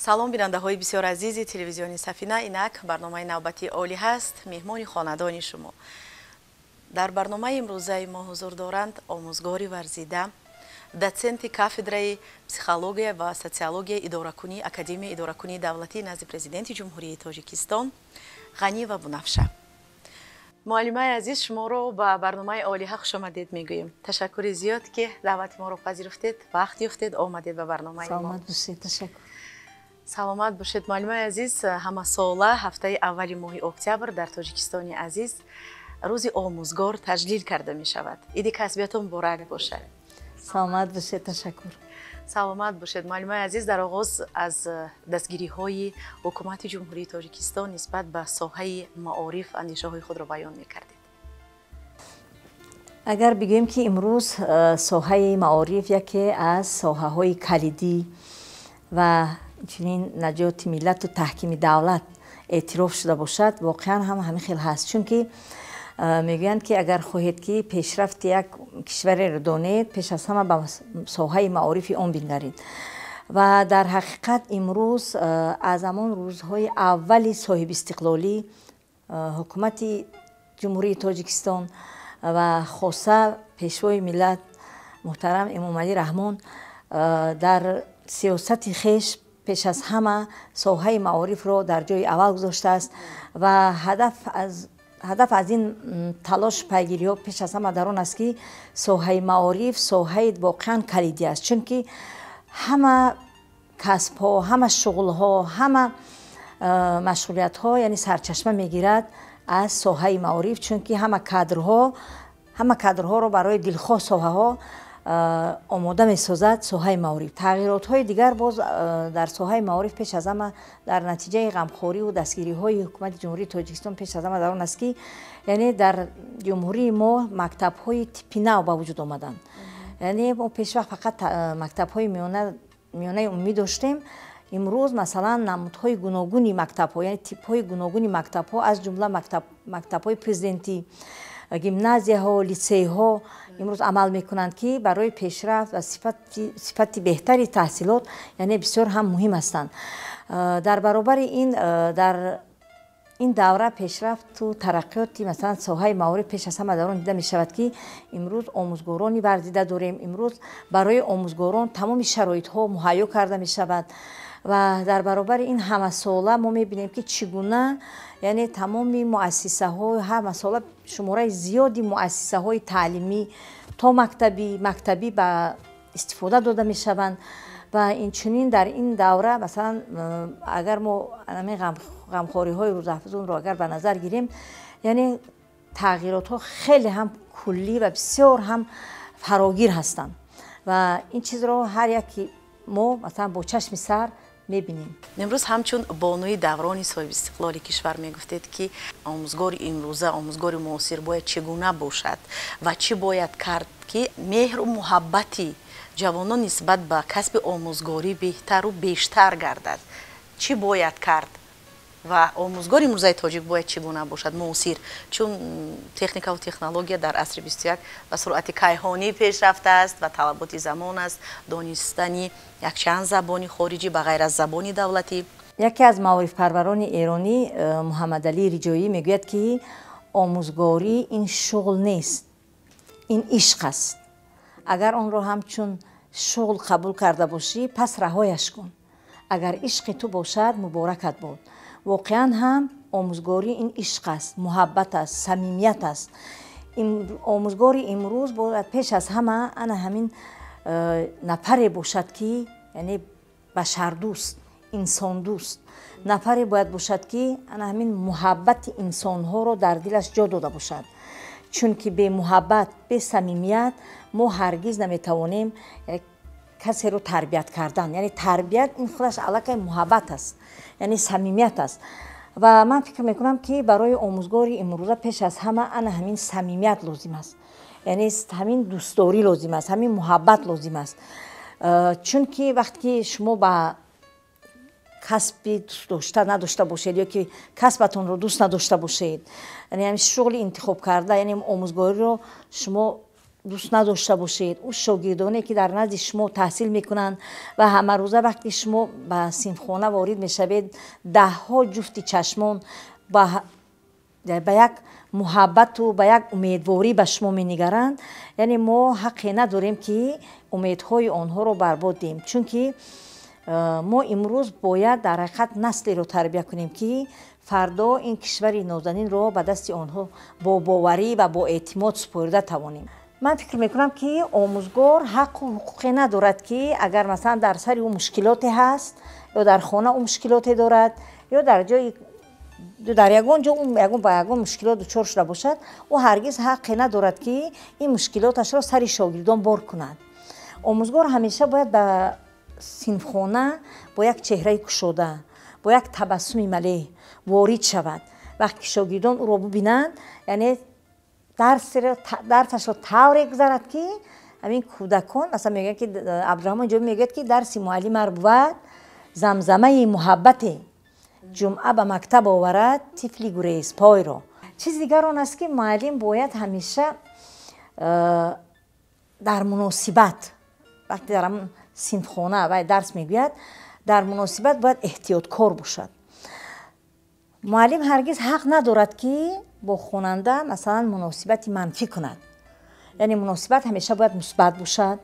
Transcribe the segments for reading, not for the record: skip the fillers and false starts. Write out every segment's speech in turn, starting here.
Салом, бинандаҳои бисёр азизи телевизиони Сафина. Инак барномаи навбатии Олиҳа ҳаст, меҳмони хонадони шумо. Дар барномаи имрӯзаи мо ҳузур доранд омӯзгори варзида, дотсенти кафедраи психология ва социологияи идоракунии Академияи идоракунии давлатии назди Президенти Ҷумҳурии Тоҷикистон Ғаниева Бунафша. Муаллимаи азиз, шуморо ба барномаи Олиҳа хушомадед мегӯем. Ташаккури зиёд, ки даъвати моро пазируфтед, вақт ёфтед, омадед ба барномаи мо. Саломат бошед, ташаккур. Саломат бошед, муаллимаи азиз. Ҳамасола ҳафтаи аввали моҳи октябр дар Тоҷикистони азиз Рӯзи омӯзгор таҷлил карда мешавад. Иди касбиятон муборак бошад. Саломат бошед, ташаккур. Саломат бошед, муаллимаи азиз. Дар оғоз аз дастгириҳои ҳукумати Ҷумҳурии Тоҷикистон нисбат ба соҳаи маориф андешаҳои худро баён мекардед. Агар бигӯем, ки имрӯз соҳаи маориф яке аз соҳаҳои калидӣ ва инчунин наҷоти миллату таҳкими давлат эътироф шуда бошад, воқеан ҳам ҳамин хел ҳаст, чунки мегӯянд, ки агар хоҳед, ки пешрафти як кишвареро донед, пеш аз ҳама ба соҳаи маорифи он бингаред. Ва дар ҳақиқат имрӯз аз ҳамон рӯзҳои аввали соҳибистиқлолӣ ҳукумати Ҷумҳурии Тоҷикистон ва хоса Пешвои миллат муҳтарам Эмомалӣ Раҳмон дар сиёсати хеш пеш аз ҳама соҳаи маорифро дар ҷои аввал гузоштааст. Ва ҳадаф аз ин талош, пайгириҳо пеш аз ҳама дар он аст, ки соҳаи маориф соҳаи воқеан калидӣ аст, чунки ҳама касбҳо, ҳама шуғлҳо, ҳама машғулиятҳо, яъне сарчашма мегирад аз соҳаи маориф, чунки ҳама кадрҳоро барои дилхоҳ соҳаҳо омода месозад соҳаи маориф. Тағйиротҳои дигар боз дар соҳаи маориф пеш аз ҳама дар натиҷаи ғамхориву дастгириҳои ҳукумати Ҷумҳурии Тоҷикистон пеш аз ҳама дар он аст, ки яъне дар ҷумҳурии мо мактабҳои типи нав ба вуҷуд омаданд. Яъне мо пешвақт фақат мактабҳои миёнаи умумӣ доштем. Имрӯз, масалан, намудҳои гуногуни мактабҳо, яъне типҳои гуногуни мактабҳо, аз ҷумла мактабҳои президентӣ, гимназияҳо, литсейҳо имрӯз амал мекунанд, ки барои пешрафт ва сифати беҳтари таҳсилот, яъне бисёр ҳам муҳим ҳастанд. Дар баробари ин, дар ин давра пешрафту тараққиёти, масалан, соҳаи маориф пеш аз ҳама дар он дида мешавад, ки имрӯз омӯзгорони варзида дорем. Имрӯз барои омӯзгорон тамоми шароитҳо муҳайё карда мешавад. Ва дар баробари ин ҳамасола мо мебинем, ки чӣ гуна, яъне тамоми муассисаҳо, ҳамасола шумораи зиёди муассисаҳои таълимӣ, то мактабӣ, мактабӣ ба истифода дода мешаванд. Ва инчунин дар ин давра, масалан, агар мо ҳамин ғамхориҳои рӯзафзунро агар ба назар гирем, яъне тағйиротҳо хеле ҳам куллӣ ва бисёр ҳам фарогир ҳастанд ва ин чизро ҳар яки мо, масалан, бо чашми сар мебинем. Имрӯз ҳамчун бонуи даврони соҳибистиқлоли кишвар мегуфтед, ки омӯзгори имрӯза, омӯзгори муосир бояд чӣ гуна бошад ва чӣ бояд кард, ки меҳру муҳаббати ҷавонон нисбат ба касби омӯзгорӣ беҳтару бештар гардад? Чӣ бояд кард ва омӯзгори имрӯзаи тоҷик бояд чӣ гуна бошад, муосир, чун техникаву технология дар асри 21 ба суръати кайҳонӣ пеш рафтааст ва талаботи замон аст донистани якчанд забони хориҷӣ ба ғайр аз забони давлатӣ? Яке аз маорифпарварони эронӣ Муҳаммадалӣ Риҷоӣ мегӯяд, ки омӯзгорӣ ин шуғл нест, ин ишқ аст. Агар онро ҳамчун шуғл қабул карда бошӣ, пас раҳояш кун. Агар ишқи ту бошад, муборакат бод. Воқеан ҳам омӯзгорӣ ин ишқ аст, муҳаббат аст, самимият аст. Омӯзгори имрӯз бояд пеш аз ҳама ана ҳамин нафаре бошад, ки яъне башардӯст, инсондӯст нафаре бояд бошад, ки ана ҳамин муҳаббати инсонҳоро дар дилаш ҷо дода бошад, чунки бемуҳаббат, бесамимият мо ҳаргиз наметавонем касеро тарбият кардан. Яъне тарбият ин худаш аллакай муҳаббат аст, яъне самимият аст. Ва ман фикр мекунам, ки барои омӯзгори имрӯза пеш аз ҳама ана ҳамин самимият лозим аст, яъне ҳамин дӯстдорӣ лозим аст, ҳамин муҳаббат лозим аст, чунки вақте ки шумо ба касби дӯстдошта надошта бошед ё ки касбатонро дӯст надошта бошед, яъне ҳамин шуғли интихоб карда, яъне омӯзгориро шумо дӯст надошта бошед, ӯ шогирдоне ки дар назди шумо таҳсил мекунанд ва ҳамарӯза вақте шумо ба синфхона ворид мешавед, даҳҳо ҷуфти чашмон ба як муҳаббату ба як умедворӣ ба шумо менигаранд. Яъне мо ҳаққе надорем, ки умедҳои онҳоро барбод диҳем, чунки мо имрӯз бояд дар ҳақиқат наслеро тарбия кунем, ки фардо ин кишвари нозанинро ба дасти онҳо бо боварӣ ва бо эътимод супорида тавонем. Ман фикр мекунам, ки омӯзгор ҳаққу ҳуқуқе надорад, ки агар масалан дар сари ӯ мушкилоте ҳаст ё дар хона ӯ мушкилоте дорад ё дар ҷои дар ягон ҷо ягон ба ягон мушкилот дучор шуда бошад, ӯ ҳаргиз ҳаққе надорад, ки ин мушкилоташро сари шогирдон бор кунад. Омӯзгор ҳамеша бояд ба синфхона бо як чеҳраи кушода, бо як табассуми малеҳ ворид шавад. Вақте ки шогирдон ӯро бубинанд, яъне дарсашро тавре гузарад, ки ҳамин кӯдакон, масалан, мегӯянд, ки Абдураҳмон Ҷомӣ мегӯяд, ки дарси муаллим ар бувад замзамаи муҳаббате, ҷумъа ба мактаб оварад тифли гурезпойро. Чизи дигар он аст, ки муаллим бояд ҳамеша дар муносибат, вақте дар ҳамон синфхона вай дарс мегӯяд, дар муносибат бояд эҳтиёткор бошад. Муаллим ҳаргиз ҳақ надорад, ки бо хонанда, масалан, муносибати манфӣ кунад. Яъне муносибат ҳамеша бояд мусбат бошад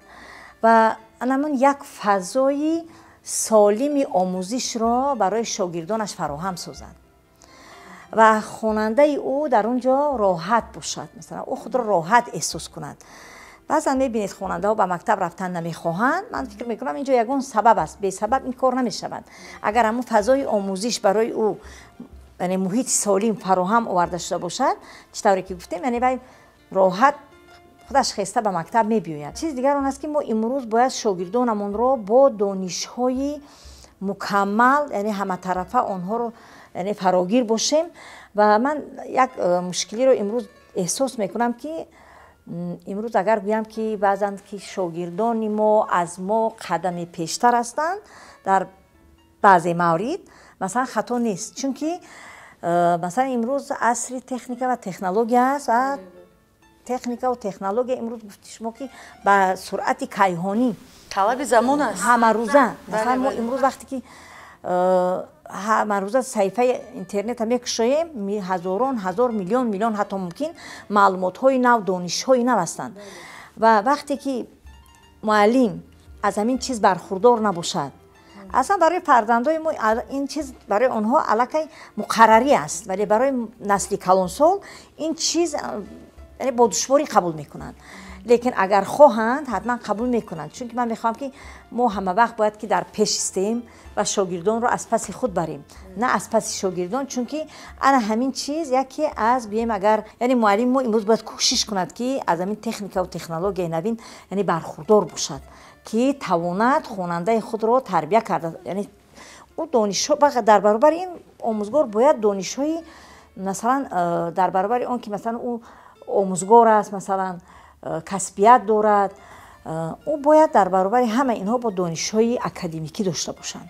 ва анамон як фазои солими омӯзишро барои шогирдонаш фароҳам созад ва хонандаи ӯ дар он ҷо роҳат бошад, масалан, ӯ худро роҳат эҳсос кунад. Баъзан мебинед, хонандаҳо ба мактаб рафтан намехоҳанд. Ман фикр мекунам, ин ҷо ягон сабаб аст, бесабаб ин кор намешавад. Агар ҳамон фазои омӯзиш барои ӯ, яъне муҳити солим фароҳам оварда шуда бошад, чӣ тавре ки гуфтем, яъне вай роҳат худаш хеста ба мактаб мебиёяд. Чизи дигар он аст, ки мо имрӯз бояд шогирдонамонро бо донишҳои мукаммал, яъне ҳаматарафа онҳоро, яъне фарогир бошем. Ва ман як мушкилиро имрӯз эҳсос мекунам, ки имрӯз агар гӯям, ки баъзан ки шогирдони мо аз мо қадами пештар ҳастанд дар баъзе маврид, масалан, хато нест, чунки масалан, имрӯз асри техника ва технология аст ва техникаву технология имрӯз, гуфти шумо, ки ба суръати кайҳонӣ талаби замон аст. Ҳамарӯза, масалан, мо имрӯз вақте ки ҳамарӯза саҳифаи интернета мекушоем, ҳазорон ҳазор, миллион миллион, ҳатто мумкин, маълумотҳои нав, донишҳои нав ҳастанд. Ва вақте ки муаллим аз ҳамин чиз бархурдор набошад, аслан барои фарзандои мо ин чиз барои онҳо аллакай муқаррарӣ аст, вале барои насли калонсол ин чиз, яъне, бо душворӣ қабул мекунанд. Лекин агар хоҳанд, ҳатман қабул мекунанд, чунки ман мехоҳам, ки мо ҳама вақт бояд ки дар пеш истем ва шогирдонро аз паси худ барем, на аз паси шогирдон. Чунки ана ҳамин чиз яке аз, гӯем агар, яъне муаллими мо имрӯз бояд кӯшиш кунад, ки аз ҳамин техникаву технологияи навин, яъне, бархурдор бошад, ки тавонад хонандаи худро тарбия карда, яъне ӯ донишҳо. Дар баробари ин омӯзгор бояд донишҳои, масалан, дар баробари он ки, масалан, ӯ омӯзгор аст, масалан, касбият дорад, ӯ бояд дар баробари ҳама инҳо бо донишҳои академикӣ дошта бошанд.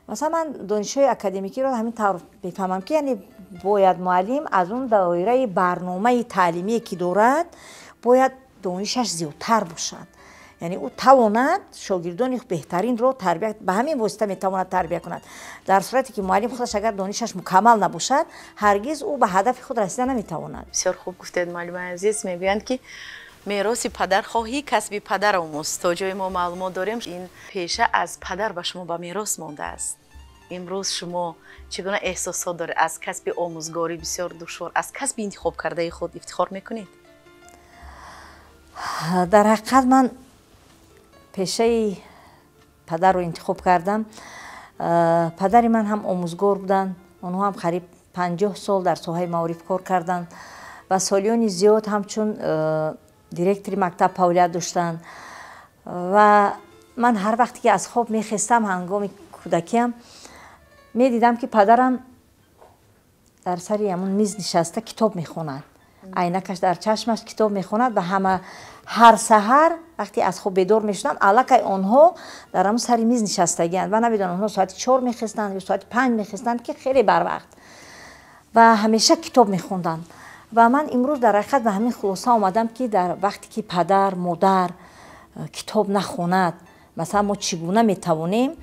Масалан, ман донишҳои академикиро ҳамин тавр мефаҳмам, ки яъне бояд муаллим аз он доираи барномаи таълимие, ки дорад, бояд донишаш зиёдтар бошад, яъне ӯ тавонад шогирдони беҳтаринро тарбия, ба ҳамин восита метавонад тарбия кунад. Дар сурате ки муаллим худаш агар донишаш мукаммал набошад, ҳаргиз ӯ ба ҳадафи худ расида наметавонад. Бисёр хуб гуфтед, муаллимаи азиз. Мегӯянд, ки мероси падар хоҳӣ, касби падар омӯз. То ҷое мо маълумот дорем, ин пеша аз падар ба шумо ба мерос мондааст. Имрӯз шумо чӣ гуна эҳсосот доред? Аз касби омӯзгорӣ бисёр душвор, аз касби интихобкардаи худ ифтихор мекунед? Дар ҳақиқат, ман пешаи падарро интихоб кардам. Падари ман ҳам омӯзгор буданд. Онҳо ҳам қариб 50 сол дар соҳаи маориф кор карданд ва солиёни зиёд ҳамчун директори мактаб фаъолият доштанд. Ва ман ҳар вақте ки аз хоб мехестам, ҳангоми кӯдакиам, медидам, ки падарам дар сари ҳамун миз нишаста китоб мехонад, айнакаш дар чашмаш, китоб мехонад. Ва ҳама ҳар саҳар вақте аз хоб бедор мешудам, аллакай онҳо дар ҳамун сари миз нишастагианд. Ва намедонам, онҳо соати 4 мехестанд ё соати 5 мехестанд, ки хеле барвақт, ва ҳамеша китоб мехонданд. Ва ман имрӯз дар ҳақиқат ба ҳамин хулоса омадам, ки дар вақте ки падар, модар китоб нахонад, масалан, мо чӣ гуна метавонем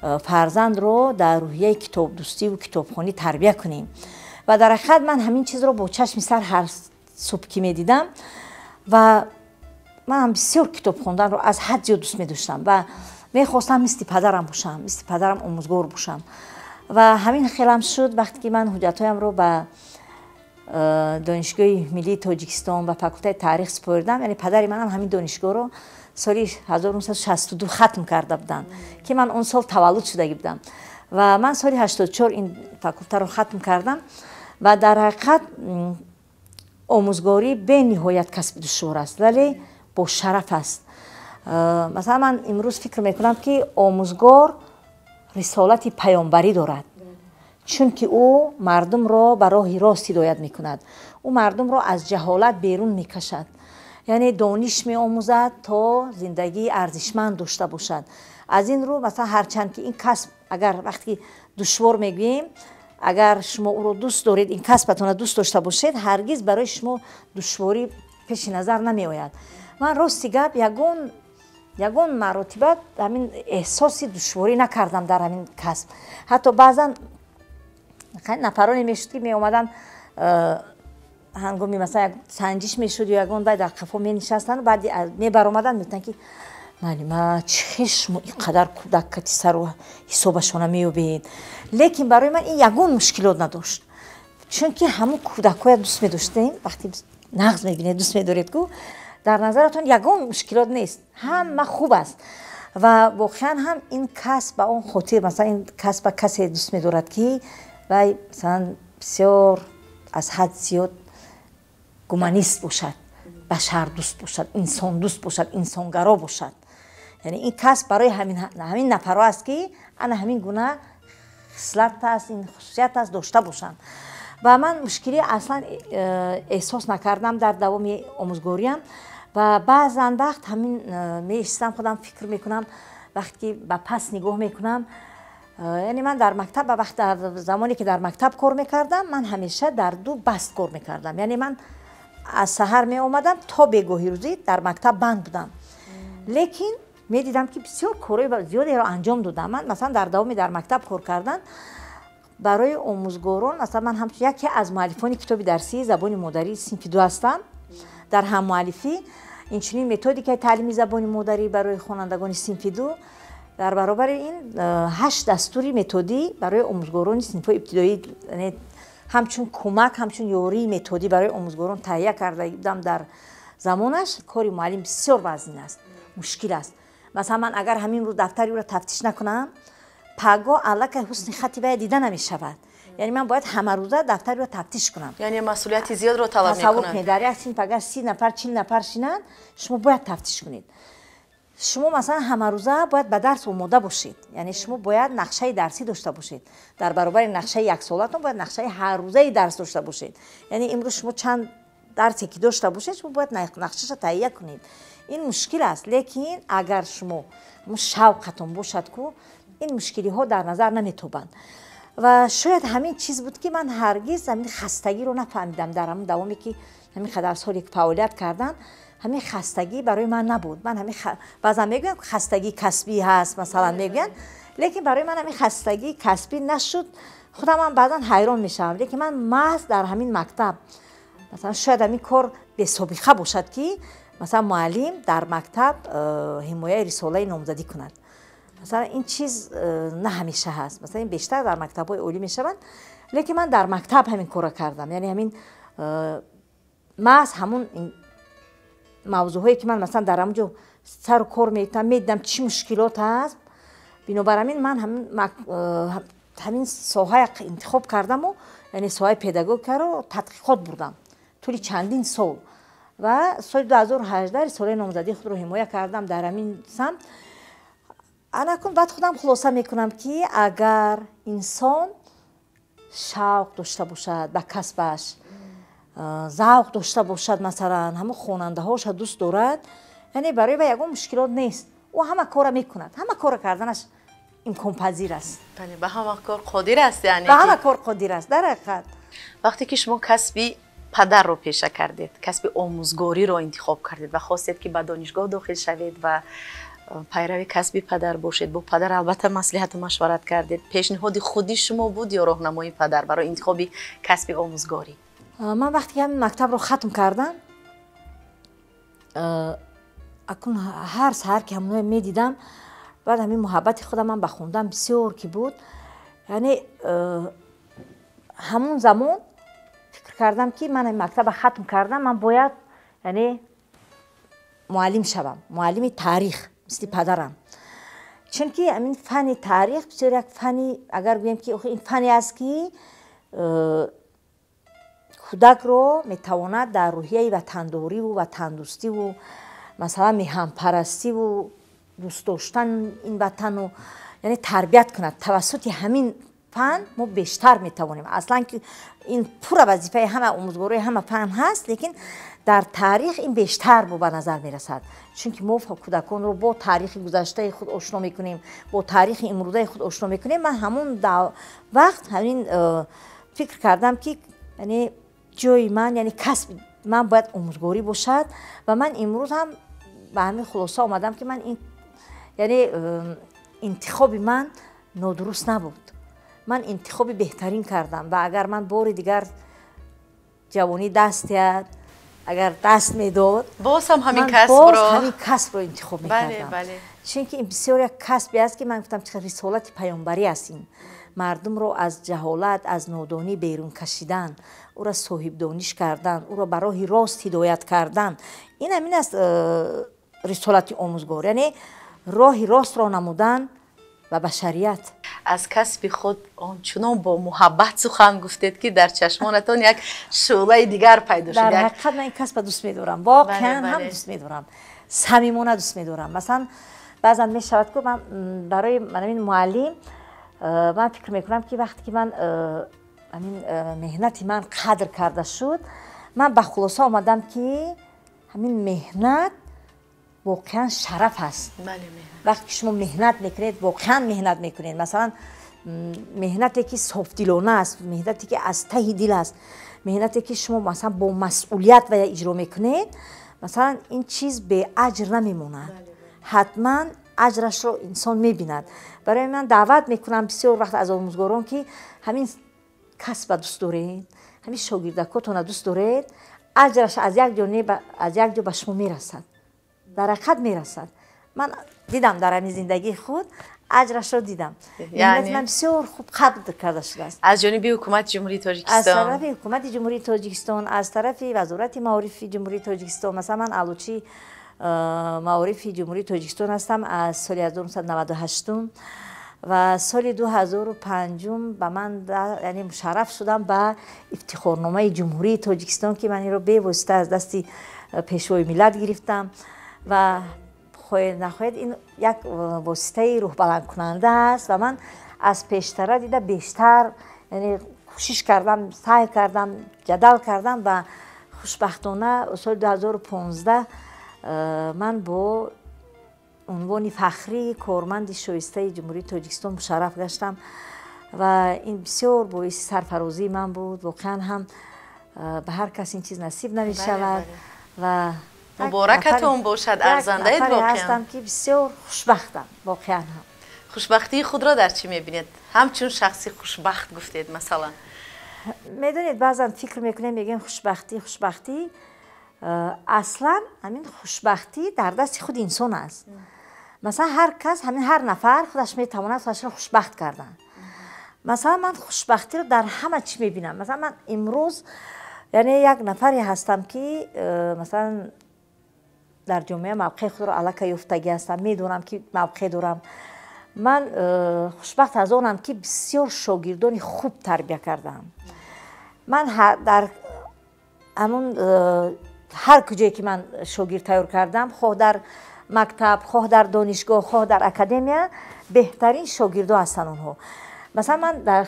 фарзандро дар рӯҳияи китобдӯстиву китобхонӣ тарбия кунем? Ва дар ҳақиқат ман ҳамин чизро бо чашми сар ҳар субҳ ки медидам, ва манам бисёр китоб хонданро аз ҳад зиёд дӯст медоштам ва мехостам мисли падарам бошам, мисли падарам омӯзгор бошам. Ва ҳамин хелам шуд, вақте ки ман ҳуҷҷатҳоямро ба Донишгоҳи миллии Тоҷикистон, ба факултаи таърих супоридам. Яъне падари манам ҳамин донишгоҳро соли 1962 хатм карда буданд, ки ман он сол таваллуд шудагӣ будам, ва ман соли 84 ин факултаро хатм кардам. Ва дар ҳақиқат омӯзгорӣ бениҳоят касби душвор аст, вале бо шараф аст. Масалан, ман имрӯз фикр мекунам, ки омӯзгор рисолати паёмбарӣ дорад, чунки ӯ мардумро ба роҳи рост ҳидоят мекунад, ӯ мардумро аз ҷаҳолат берун мекашад, яъне дониш меомӯзад, то зиндагии арзишманд дошта бошад. Аз ин рӯ, масалан, ҳарчанд ки ин касб, агар вақте душвор мегӯем, агар шумо ӯро дӯст доред, ин касбатонро дӯст дошта бошед, ҳаргиз барои шумо душворӣ пеши назар намеояд. Ман, рости гап, ягон маротиба ҳамин эҳсоси душворӣ накардам дар ҳамин касб. Ҳатто баъзан нафароне мешуд, ки меомаданд, ҳангоми, масалан, як санҷиш мешуд ё ягон вай, дар қафо менишастанд, баъди мебаромаданд, мегуфтанд, ки муаллима, чӣ хел шумо ин қадар кӯдак кати сару ҳисобашона меёбед? Лекин барои ман ин ягон мушкилот надошт, чунки ҳамун кӯдакҳоя дӯст медоштем. Вақте нағз мебинед, дӯст медоред ку, дар назаратон ягон мушкилот нест, ҳама хуб аст. Ва воқеан ҳам ин касб ба он хотир, масалан, ин касба касе дӯст медорад, ки вай, масалан, бисёр аз ҳад зиёд гуманист бошад, башардӯст бошад, инсондӯст бошад, инсонгаро бошад. Яъне ин касб барои ҳамин нафарҳо аст, ки ана ҳамин гуна хислат аст, ин хусусият аст, дошта бошанд. Ва ман мушкилӣ аслан эҳсос накардам дар давоми омӯзгориям. Ва баъзан вақт ҳамин меистам, худам фикр мекунам, вақте ки ба пас нигоҳ мекунам, яъне ман дар мактаб, ба вақт, замоне ки дар мактаб кор мекардам, ман ҳамеша дар ду баст кор мекардам. Яъне ман аз саҳар меомадам, то бегоҳи рӯзӣ дар мактаб банд будам, лекин медидам, ки бисёр корҳои зиёдеро анҷом додам. Ман, масалан, дар давоми дар мактаб кор кардан барои омӯзгорон, масалан, ман ҳамчун яке аз муаллифони китоби дарсии забони модарии синфи ду ҳастам дар ҳаммуаллифӣ, инчунин методикаи таълими забони модарӣ барои хонандагони синфи ду. Дар баробари ин ҳашт дастури методӣ барои омӯзгорони синфҳои ибтидоӣ, ҳамчун кӯмак, ҳамчун ёрии методӣ барои омӯзгорон таҳия карда будам дар замонаш. Кори муаллим бисёр вазнин аст, мушкил аст. Масалан, ман агар ҳамин рӯз дафтари ӯро тафтиш накунам, пагоҳ аллакай ҳусни хати вая дида намешавад. Яъне ман бояд ҳамарӯза дафтари ӯро тафтиш кунам. Яъне масъулияти зиёдро талаб мекунад. Тасаввур кунед, дар як синф агар 30 нафар, 40 нафар шинанд, шумо бояд тафтиш кунед. Шумо, масалан, ҳамарӯза бояд ба дарс омода бошед, яъне шумо бояд нақшаи дарсӣ дошта бошед. Дар баробари нақшаи яксолатон бояд нақшаи ҳаррӯзаи дарс дошта бошед. Яъне имрӯз шумо чанд дарсе ки дошта бошед, шумо бояд нақшаша таҳия кунед. Ин мушкил аст, лекин агар шумо шавқатон бошад ку, ин мушкилиҳо дар назар наметобанд. Ва шояд ҳамин чиз буд, ки ман ҳаргиз ҳамин хастагиро нафаҳмидам. Дар ҳамин давоме ки ҳамин қадар соле фаъолият кардам, ҳамин хастагӣ барои ман набуд. Ман ҳамин, баъзан мегӯям, хастагии касбӣ ҳаст, масалан, мегӯянд, лекин барои ман ҳамин хастагии касбӣ нашуд. Худам ҳам баъзан ҳайрон мешавам, лекин ман маҳз дар ҳамин мактаб, масалан, шояд ҳамин кор бесобиқа бошад, ки масалан муаллим дар мактаб ҳимояи рисолаи номзадӣ кунад. Масалан, ин чиз на ҳамеша ҳаст, масалан, бештар дар мактабҳои олӣ мешаванд, лекин ман дар мактаб ҳамин корро кардам. Яъне ҳамин маҳз ҳамун мавзӯъҳое, ки ман, масалан, дар ҳамон ҷо сару кор мекунам, медидам, чӣ мушкилот ҳаст. Бинобар ҳамин ман ҳамин соҳа интихоб кардаму, яъне соҳаи педагогикаро тадқиқот бурдам тӯли чандин сол ва соли 2018 рисолаи номзадии худро ҳимоя кардам дар ҳамин самт. Анакун баъд худам хулоса мекунам, ки агар инсон шавқ дошта бошад ба касбаш, завқ дошта бошад, масалан, ҳамон хонандаҳоша дӯст дорад, яъне барои вай ягон мушкилот нест, ӯ ҳама кора мекунад, ҳама кора карданаш имконпазир аст. Бале, ба ҳама кор қодир аст. Яъне ба ҳама кор қодир аст дар ҳақиқат. Вақте ки шумо касби падарро пеша кардед, касби омӯзгориро интихоб кардед ва хостед, ки ба донишгоҳ дохил шавед ва пайрави касби падар бошед. Бо падар албатта маслиҳату машварат кардед. Пешниҳоди худи шумо буд ё роҳнамои падар барои интихоби касби омӯзгорӣ? Ман вақте ки ҳамин мактабро хатм кардам, акун ҳар саҳар ки ҳамоное медидам, баъд ҳамин муҳаббати худам ман ба хондан бисёр ки буд, яъне ҳамун замон фикр кардам, ки ман мактаба хатм кардам, ман бояд, яъне, муаллим шавам, муаллими таърих мисли падарам, чунки ҳамин фанни таърих бисёр як фанни, агар гӯем ки ин фанне аст, ки кӯдакро метавонад дар рӯҳияи ватандориву ватандӯстиву, масалан, меҳанпарастиву дӯст доштан ин ватану, яъне, тарбият кунад. Тавассути ҳамин фан мо бештар метавонем. Аслан ки ин пурра вазифаи ҳама омӯзгорои ҳама фан ҳаст, лекин дар таърих ин бештар бо ба назар мерасад, чунки мо кӯдаконро бо таърихи гузаштаи худ ошно мекунем, бо таърихи имрӯзаи худ ошно мекунем. Ман ҳамун вақт ҳамин фикр кардам, ки, яъне, ҷои ман, яъне касби ман бояд омӯзгорӣ бошад. Ва ман имрӯз ҳам ба ҳамин хулоса омадам, ки ман ин, яъне, интихоби ман нодуруст набуд, ман интихоби беҳтарин кардам. Ва агар ман бори дигар ҷавонӣ даст диҳад, агар даст медод, боз ҳам ҳамин касбро, ҳамин касбро интихоб мекардам, чунки ин бисёр як касбе аст, ки ман гуфтам, чӣ рисолати паёмбарӣ аст ин: мардумро аз ҷаҳолат, аз нодонӣ берун кашидан, ӯро соҳибдониш кардан, ӯро ба роҳи рост ҳидоят кардан. Ин ҳамин аст рисолати омӯзгор, яъне роҳи ростро намудан ба башарият. Аз касби худ ончунон бо муҳаббат сухан гуфтед, ки дар чашмонатон як шӯълаи дигар пайдо шуд. Дар ҳақиқат ман ин касба дӯст медорам, воқеан ҳам дӯст медорам, самимона дӯст медорам. Масалан, баъзан мешавад ку, ман барои ҳамин муаллим, ман фикр мекунам, ки вақте ки ман ҳамин меҳнати ман қадр карда шуд, ман ба хулоса омадам, ки ҳамин меҳнат воқеан шараф аст. Вақте ки шумо меҳнат мекунед, воқеан меҳнат мекунед, масалан, меҳнате ки софдилона аст, меҳнате ки аз таҳи дил аст, меҳнате ки шумо, масалан, бо масъулият ва иҷро мекунед, масалан, ин чиз беаҷр намемонад, ҳатман аҷрашро инсон мебинад. Барои ман даъват мекунам бисёр вақт аз омӯзгорон, ки ҳамин касба дӯст доред, ҳамин шогирдакотона дӯст доред, аҷраш аз як ҷо не, аз як ҷо ба шумо мерасад, дар ҳақиқат мерасад. Ман дидам, дар ҳамин зиндагии худ аҷрашро дидам. Меҳнати ман бисёр хуб қадр карда шудааст. Аз ҷониби ҳукумати Ҷумҳурии Тоҷикистон, аз тарафи ҳукумати Ҷумҳурии Тоҷикистон, аз тарафи Вазорати маорифи Ҷумҳурии Тоҷикистон. Масалан, ман аълочии маорифи Ҷумҳурии Тоҷикистон ҳастам аз соли 1998 ва соли 2005 ба ман, яъне, мушарраф шудам ба ифтихорномаи Ҷумҳурии Тоҷикистон, ки ман инро бевосита аз дасти Пешвои миллат гирифтам. Ва хоҳед нахоҳед, ин як воситаи рӯҳбаландкунанда аст ва ман аз пештара дида бештар, яъне, кӯшиш кардам, саъй кардам, ҷадал кардам ва хушбахтона соли 2015 ман бо унвони фахрии корманди шоистаи Ҷумҳурии Тоҷикистон мушарраф гаштам ва ин бисёр боиси сарфарозии ман буд. Воқеан ҳам ба ҳар кас ин чиз насиб намешавад ва Муборакатон бошад, арзандаед воқеан. Ҳастам, ки бисёр хушбахтам, воқеан ҳам. Хушбахтии худро дар чӣ мебинед? Ҳамчун шахси хушбахт гуфтед, масалан. Медонед, баъзан фикр мекунем, мегӯем хушбахтӣ, хушбахтӣ. Аслан ҳамин хушбахтӣ дар дасти худи инсон аст. Масалан, ҳар кас, ҳамин ҳар нафар худаш метавонад худашро хушбахт кардан. Масалан, ман хушбахтиро дар ҳама чӣ мебинам. Масалан, ман имрӯз, яъне, як нафаре ҳастам, ки масалан, дар ҷомеа мавқеи худро аллакай ёфтагӣ ҳастам, медонам, ки мавқеъ дорам. Ман хушбахт аз онам, ки бисёр шогирдони хуб тарбия кардаам. Ман дар ҳамун ҳар куҷое ки ман шогирд тайёр кардам, хоҳ дар мактаб, хоҳ дар донишгоҳ, хоҳ дар академия, беҳтарин шогирдо ҳастанд онҳо. Масалан, ман дар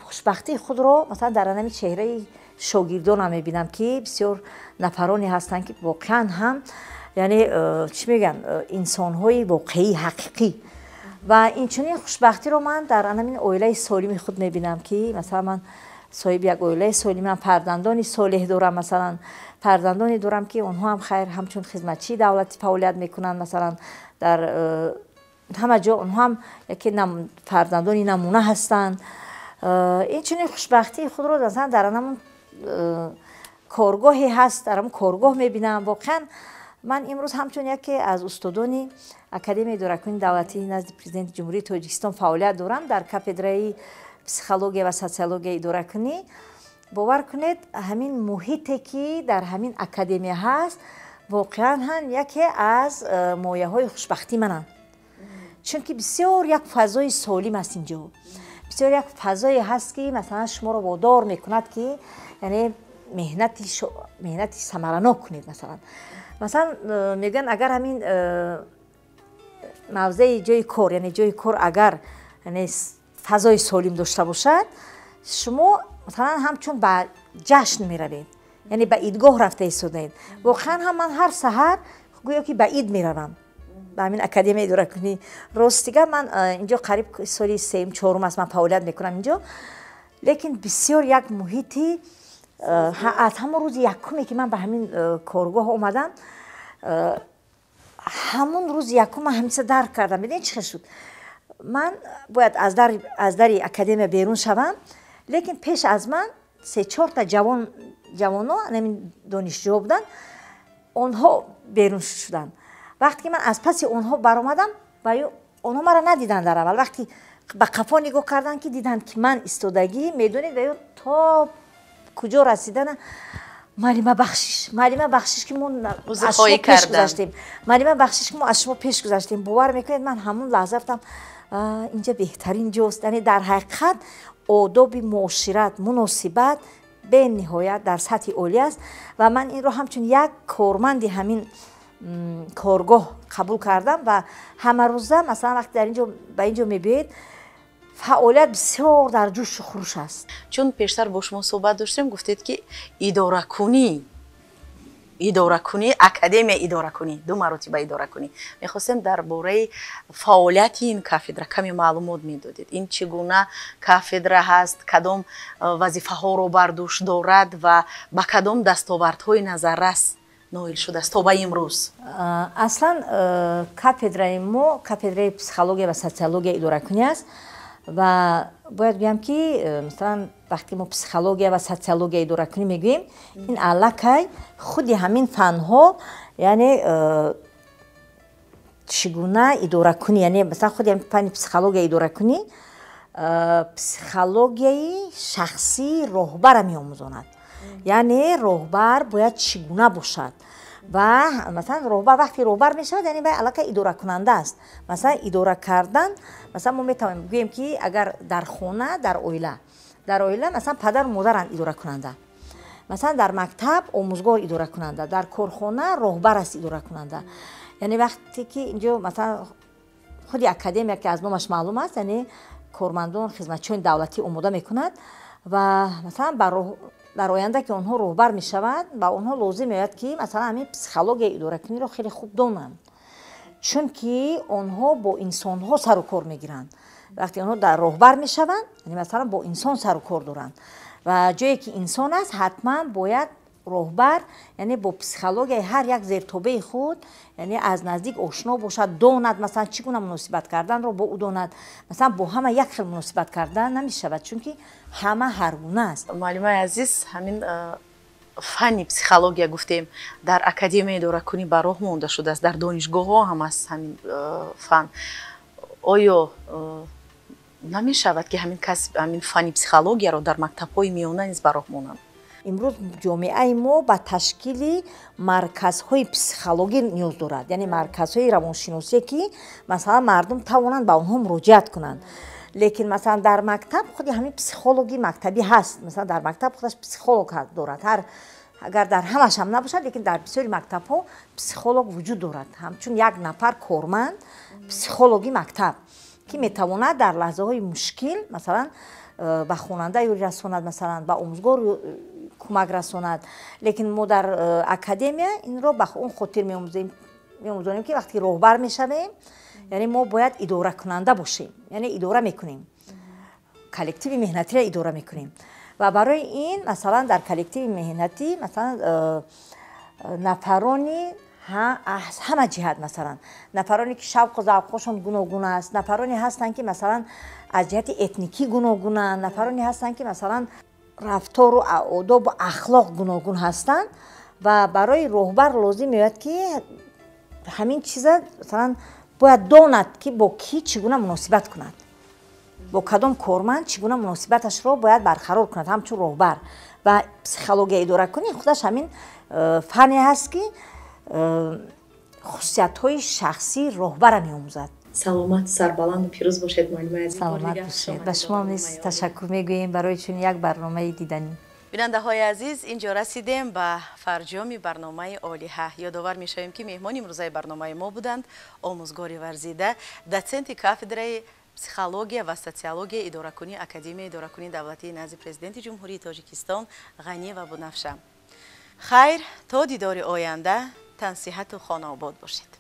хушбахтии худро, масалан, дар анами чеҳраи шогирдонам мебинам, ки бисёр нафароне ҳастанд, ки воқеан ҳам, яъне, чӣ мегӯянд, инсонҳои воқеӣ, ҳақиқӣ. Ва инчунин хушбахтиро ман дар анамин оилаи солими худ мебинам, ки масалан, ман Соҳиби як оилаи солимам, фарзандони солеҳ дорам, масалан, фарзандоне дорам, ки онҳо ҳам, хайр, ҳамчун хизматчии давлатӣ фаъолият мекунанд, масалан, дар ҳама ҷо онҳо ҳам яке фарзандони намуна ҳастанд. Инчунин хушбахтии худро, масалан, дар ҳамон коргоҳе ҳаст, дар ҳамон коргоҳ мебинам. Воқеан, ман имрӯз ҳамчун яке аз устодони Академияи идоракунии давлатии назди Президенти Ҷумҳурии Тоҷикистон фаъолият дорам дар кафедраи психология ва социологияи идоракунӣ. Бовар кунед, ҳамин муҳите, ки дар ҳамин академия ҳаст, воқеан ҳам яке аз мояҳои хушбахтии мананд, чунки бисёр як фазои солим аст инҷо, бисёр як фазое ҳаст, ки, масалан, шуморо водор мекунад, ки яъне меҳнати самаранок кунед. Масалан, мегӯянд, агар ҳамин мавзеи ҷои кор, яъне ҷои кор, агар яъне фазои солим дошта бошад, шумо, масалан, ҳамчун ба ҷашн меравед, яъне ба идгоҳ рафта истодаед. Воқеан ҳам ман ҳар саҳар гӯё ки ба ид меравам, ба ҳамин Академияи идоракунӣ. Ростига, ман инҷо қариб соли сеюм, чорум аст, ман фаъолият мекунам инҷо, лекин бисёр як муҳити, аз ҳамон рӯзи якуме, ки ман ба ҳамин коргоҳ омадам, ҳамон рӯзи якум ман ҳамиса дарк кардам. Медонед, чӣ хел шуд? Ман бояд аз дари академия берун шавам, лекин пеш аз ман се чорта ҷавон, ҷавоно, ҳамин донишҷӯ буданд, онҳо берун шуданд. Вақте ки ман аз паси онҳо баромадам, ва онҳо маро надиданд дар аввал, вақте ба қафо нигоҳ карданд, ки диданд, ки ман истодагӣ, медонед, ва ё то куҷо расидана: «Муаллима, бахшиш, муаллима, бахшиш, ки мо аз шумо пеш гузаштем, муаллима, бахшиш, ки мо аз шумо пеш гузаштем». Бовар мекунед, ман ҳамон лаҳза гуфтам: инҷа беҳтарин ҷост. Яъне дар ҳақиқат одоби муошират, муносибат бениҳоят дар сатҳи олӣ аст ва ман инро ҳамчун як корманди ҳамин коргоҳ қабул кардам. Ва ҳамарӯза, масалан, вақте дар инҷо, ба инҷо мебиёед, фаъолият бисёр дар ҷӯшу хуруш аст. Чун пештар бо шумо суҳбат доштем, гуфтед, ки идоракунӣ, академия идоракунӣ, ду маротиба идоракунӣ. Мехостем дар бораи фаъолияти ин кафедра каме маълумот медодед. Ин чӣ гуна кафедра ҳаст, кадом вазифаҳоро бар дӯш дорад ва ба кадом дастовардҳои назаррас ноил шудааст то ба имрӯз? Аслан кафедраи мо кафедраи психология ва социология идоракунӣ аст. Ва бояд гӯям, ки масалан, вақте мо психология ва социология идоракунӣ мегӯем, ин аллакай худи ҳамин фанҳо, яъне чӣ гуна идоракунӣ, яъне масалан, худи ҳамин фанни психология идоракунӣ психологияи шахсии роҳбара меомӯзонад, яъне роҳбар бояд чӣ гуна бошад. Ва масалан, роҳбар вақте роҳбар мешавад, яъне вай аллакай идоракунанда аст. Масалан, идора кардан, масалан, мо метавонем гӯем, ки агар дар хона, дар оила, масалан, падару модаранд идоракунанда, масалан, дар мактаб омӯзгор идоракунанда, дар корхона роҳбар аст идоракунанда. Яъне вақте ки инҷо, масалан, худи академия, ки аз номаш маълум аст, яъне кормандон, хизматчиёни давлатӣ омода мекунад ва масалан, дар оянда ки онҳо роҳбар мешаванд, ба онҳо лозим меояд, ки масалан, ҳамин психологияи идоракуниро хеле хуб донанд, чунки онҳо бо инсонҳо сару кор мегиранд. Вақте онҳо дар роҳбар мешаванд, яъне масалан, бо инсон сару кор доранд ва ҷое ки инсон аст, ҳатман бояд роҳбар, яъне бо психологияи ҳар як зертобеи худ, яъне аз наздик ошно бошад, донад, масалан, чӣ гуна муносибат карданро бо ӯ донад. Масалан, бо ҳама як хел муносибат кардан намешавад, чунки ҳама ҳаргуна аст. Муаллимаи азиз, ҳамин фанни психология, гуфтем, дар Академияи идоракунӣ ба роҳ монда шудааст, дар донишгоҳҳо ҳам аст ҳамин фан. Оё намешавад, ки ҳамин касб, ҳамин фанни психологияро дар мактабҳои миёна низ ба роҳ монанд? Имрӯз ҷомеаи мо ба ташкили марказҳои психологӣ ниёз дорад, яъне марказҳои равоншиносие, ки масалан, мардум тавонанд ба онҳо муроҷиат кунанд. Лекин масалан, дар мактаб худи ҳамин психологи мактабӣ ҳаст. Масалан, дар мактаб худаш психолог дорад, ҳар агар дар ҳамаш ҳам набошад, лекин дар бисёри мактабҳо психолог вуҷуд дорад, ҳамчун як нафар корманд, психологи мактаб, ки метавонад дар лаҳзаҳои мушкил, масалан, ба хонанда ёрӣ расонад, масалан, ба омӯзгор кӯмак расонад. Лекин мо дар академия инро ба он хотир меомӯзонем, ки вақте роҳбар мешавем, яъне мо бояд идоракунанда бошем, яъне идора мекунем, коллективи меҳнатиро идора мекунем. Ва барои ин, масалан, дар коллективи меҳнатӣ, масалан, нафарони аз ҳама ҷиҳат, масалан, нафароне ки шавқу завқҳошон гуногун аст, нафароне ҳастанд, ки, масалан, аз ҷиҳати этникӣ гуногунанд, нафароне ҳастанд, ки, масалан, рафтору одобу ахлоқ гуногун ҳастанд. Ва барои роҳбар лозим меояд, ки ҳамин чиза, масалан, бояд донад, ки бо кӣ чӣ гуна муносибат кунад, бо кадом корманд чӣ гуна муносибаташро бояд барқарор кунад ҳамчун роҳбар. Ва психология идоракунӣ худаш ҳамин фанне ҳаст, ки хусусиятҳои шахсии роҳбара меомӯзад. Саломат, сарбаланду пирӯз бошед, муаллимаи азиз. Саломат бошед. Ба шумо низ ташаккур мегӯем барои чунин як барномаи диданӣ. Бинандаҳои азиз, инҷо расидем ба фарҷоми барномаи «Олиҳа». Ёдовар мешавем, ки меҳмони имрӯзаи барномаи мо буданд омӯзгори варзида, дотсенти кафедраи психология ва социологияи идоракунии Академияи идоракунии давлатии назди Президенти Ҷумҳурии Тоҷикистон Ғаниева Бунафша. Хайр, то дидори оянда тансиҳату хонаобод бошед.